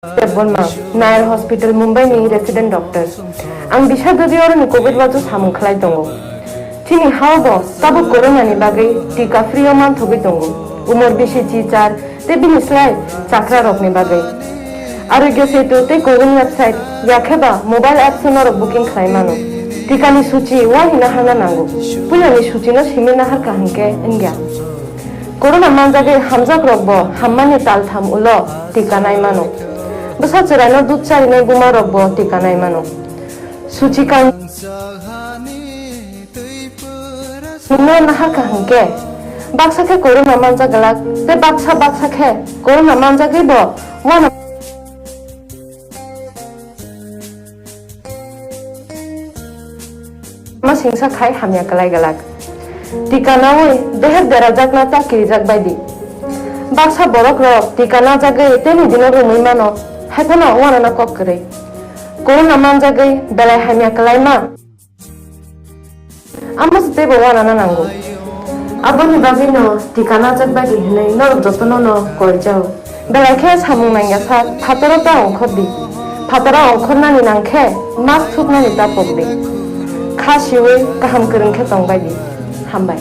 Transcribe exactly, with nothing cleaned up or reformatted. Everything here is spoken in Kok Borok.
Debbarma, Nair Hospital, Mumbai ni resident doctor. Ang bisa dodi oro ni covid wajo samung khlai tongo. Chini hao bo tabuk corona ni bagwi tika free o manthogwi tongo. Umor bisi chichar tei bini slai chakra rok ni bagwi. Arogya Setu tei Cowin website yakhe ba mobile apps o norok booking khlai mano. Tika ni suchi wahina hana nango. Puila ni suchi no simi nahar kaham khe wngya. Corona manjagwi hamjak rok bo hammani taltham ulo tika nai mano. Bwsa chwraino dud charinai buma rok bo tika nai mano. Suchi kang no nahar kaham khe baksa khe corona manjak glak tei baksa baksa khe corona manjagwi bo uanama singsa khai hamya kwlai glak. Tika naui deher derajakna ta kirijak baidi. Baksa borok rok tika najagwi tei ni dino rumui mano, hai phano uanana kok kwrwi. Corona manjagwi belai hamya kwlai ma. Amo se teibo uanana nango. Aboni bagwino tika najak bagwi hwnwi norok jotono no koi jao. Belai khe samung nangya sak phataro ta ongkhor di. Phataro ongkhornani nang khe mask thuknani ta pok di. Kha siui kaham kwrwng khe tong bai di. Hambai.